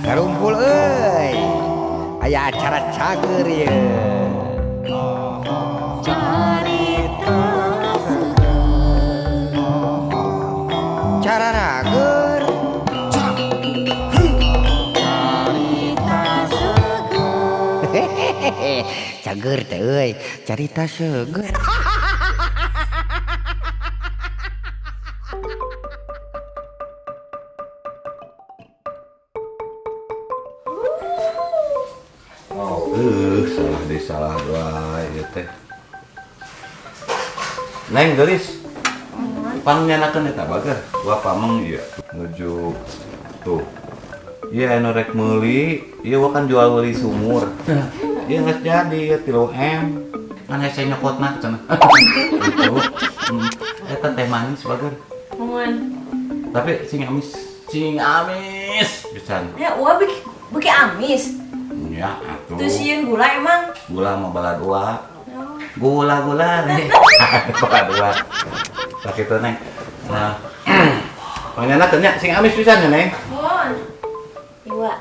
Karumpul euy. Aya acara cager ieu. Carita seger. Cara rager. Carita seger. Cager teh euy, carita seger. Oh, salah di salah wae ieu teh. Neng geulis. Pang nyanakeun eta bager. Wa pameng ieu nuju tuh. Ieu anu rek meuli, ieu wa kan jual beli sumur. Ieu geus jadi ieu 3 M. Kan hese nyokotna cenah. Gitu. Eta teh manis bager. Mun. Tapi sing amis pisan. Ya, wah beuki beuki amis. Ya atuh. Terus sieun gula emang. Gula mah bala dua. Oh. Gula-gula nih. Bala dua. Tak itu neng. Nah, pangenak teh nya sing amis pisan ya neng. Mun. Iwa.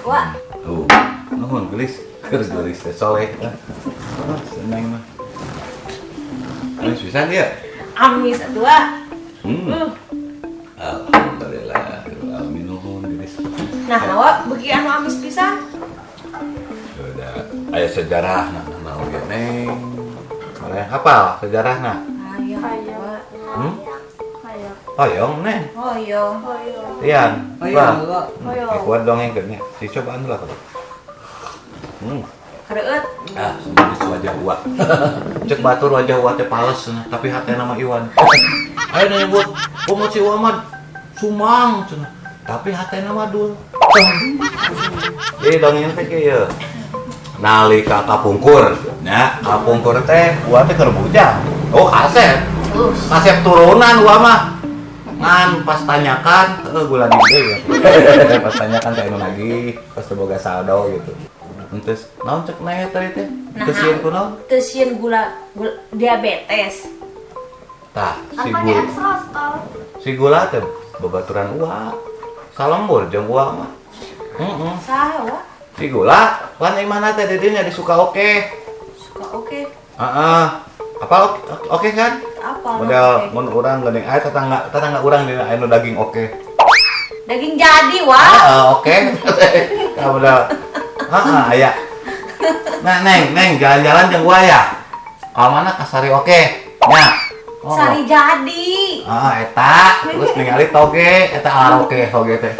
Wa. Tuh, nuhun geulis. Keur geulis teh soleh. Oh, seneng mah. Amis pisan dia. Amis atuh wa. Alhamdulillah, alamin nuhun geulis. Nah, wa beuki anu amis pisan. Udah, aya sejarah nah naon ge neng. Mana hafal sejarahna? Ayo, wa. Hayang. Hoyong neng. Hoyong. Hoyong. Tian. Hoyong, Wak. Hoyong. Kuat dongeng nya. Si cobaan lah kalau. Kareueut. Ah, semanis wajah uak. Cek batur wajah uak teh pales cenah, tapi hatena mah Iwan. Ayo nyebut, kumaha si Uwa mah sumang cenah, tapi hatena mah dul. Jadi dongeng teh kieu. Nalika kapungkur, nya kapungkur teh uak teh keur bujang. Oh, kasep. Kasep turunan uak mah. Ngan pas tanyakan, heeh gula di deui. Pas tanyakan teh anu lagi, pas teu boga saldo gitu. Terus naon cek nanya tadi teh? Nah, Teu sieun ku naon? Teu sieun gula, gula diabetes. Tah, si Apa gula. kayak Si gula teh babaturan uak. Salembur jeung uak mah. Heeh. Saha wa? Si gula, pan imahna teh di dinya di suka oke. Suka oke. Heeh. Apa oke, oke kan? Apa? Model oke. mun urang geuning aya tetangga tetangga urang dina aya nu daging oke. Daging jadi wa. Heeh, oke. Tah model. Heeh, aya. Nah, neng, neng jalan-jalan jeung gua ya. Ka mana ka Sari oke. Nya. Oh. Sari jadi. Ah, eta terus ningali toge, eta aroke toge teh.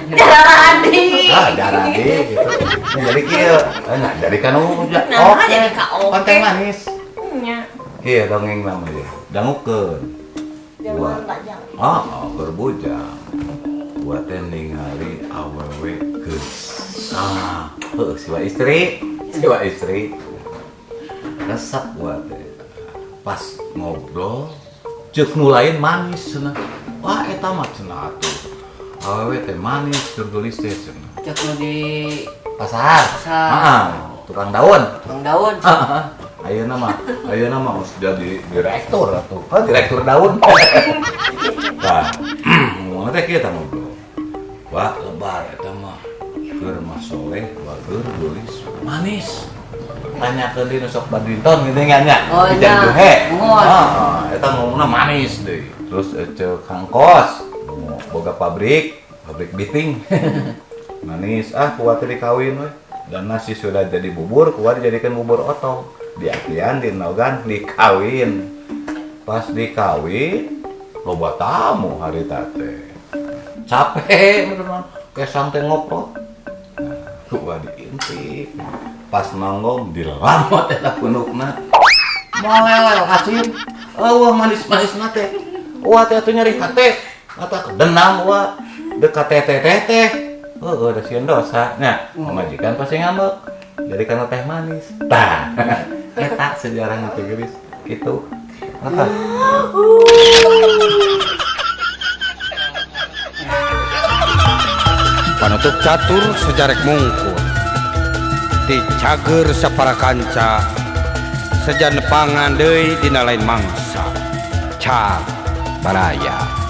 Jadi. Ah, jaradi gitu. Nah, jadi kieu. Nah, jadi kan udah Nah, oke. jadi ka oke. Konten manis. Nya. Iya dongeng nama ya. Dangukeun. Jangan tak jangan. Oh, keur bujang. Gua teh ningali awewe geus. Ah, heuh siwa istri, siwa istri. Resep gua teh. Pas ngobrol, ceuk nu lain manis cenah. Wah, eta mah cenah atuh. Awewe teh manis, keur geulis teh cenah. Cek nu di Pasar. Pasar. Heeh, tukang daun. tukang daun. Heeh. Ayeuna mah geus jadi direktur atuh. Hah, direktur daun. Tah, ngomongna teh kieu tah ngobrol. Wah, lebar eta mah. Keur mah soleh, bageur, geulis, manis. Tanyakeun di nu sok badminton gitu nya nya. Oh, Di nya. Juhe. Nuhun. Heeh, eta ngomongna manis deui. Terus ceuk kangkos, boga pabrik, pabrik biting. Manis, ah kuat dikawin we. Dan nasi sudah jadi bubur, kuat dijadikan bubur otong. Diatian, dinogan, dikawin. Pas dikawin, loba tamu hari tate. Capek, beneran. Kesang teh ngoprot. Nah, gua diintip. Pas nonggong, dilamot eta punukna. Molelel asin. Eueuh manis-manisna teh. Wah teh atuh nyeri hate. Mata dendam wah. Dekat teh teh. Heeh, da sieun dosa. Nya, pamajikan pasti ngambek. Jadi kana teh manis. Tah. Eta sejarahna teh geulis. Kitu. Apa? Panutup catur sejarek mungkur. Dicager sapara kanca. Sejan nepangan deui dina lain mangsa. Cak Baraya.